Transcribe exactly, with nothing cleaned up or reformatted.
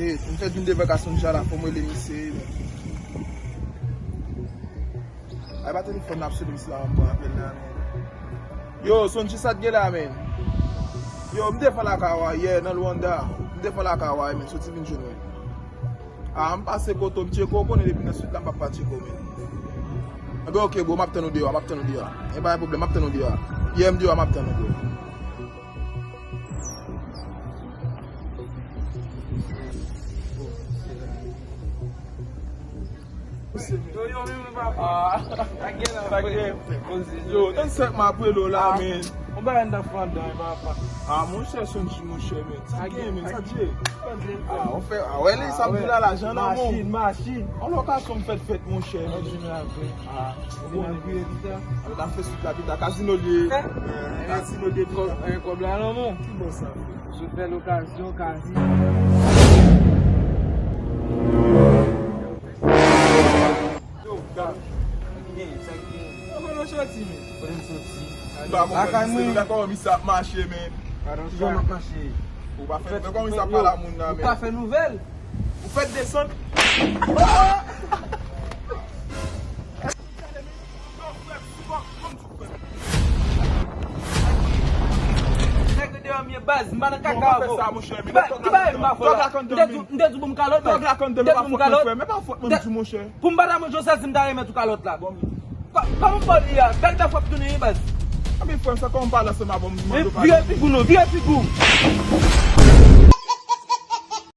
E, m fèk vin devan ka Sonja la, fò m rele misye. Ay, pa telefòn nan ap sone, misye la, m pran apèl la, men. Yo, Sonji, sa t gen la, men? Yo, m te fè lakay ou a yè nan Luanda. M te fè lakay ou a, men, soti vin jwenn mwen. A, m pase kote w, m tcheke w, konnen depi nan swit la, m p ap pa tcheke w, men. Enben, oke, bro, m ap tann ou deyò, m ap tann ou deyò. E pa gen pwoblèm, m ap tann ou deyò. Yè, m deyò, m ap tann ou, bro. Yo, yo, menm papa. Ah. Sa gen la, sa gen. Yo, tann sèk m ap rele w la, men. On bagay n ta fè andan, papa. Ah, monchè, Sonji, monchè, men. Sa gen, men, sa dye. Ah, on fè, ah, wè, li, sa m di la, lajan nan men w. Machin, machin. On lokasyon m fèt fèt, monchè, men. Ah, ou konnen. N ap fè swit la pita. Kazino l ye. Kazino de kòb, kòb la nan men w. Ki bò sa? Sou bèl okazyon, Kazi. Yo, gad. Gen, sa gen. Mwen konnen w soti, men. Kote m soti? Ba, mwen lakay mwen. Gad kòman misye ap mache, men. Kijan m ap mache? Ou pa fè nouvèl, kòman misye ap pale a moun nan, men. Ou ka fè nouvèl? Ou fèt desann. Nèg yo deyò m ye baz, m pa nan kaka avè w. Ki ba, ki bagay m pa fè w la? M te di, m te di w pou m kalòt, baz. M te di w pou m kalòt. Pou m pa ta manje w sèl si m ta remèt ou kalòt la. Kò-, kòman m ba w li a? Bèl bèf w ap tounen wi, baz. Anben, frè m, sa kòman m pale ansanm avè w, m mande w padon. Vire figi w non, vire figi w.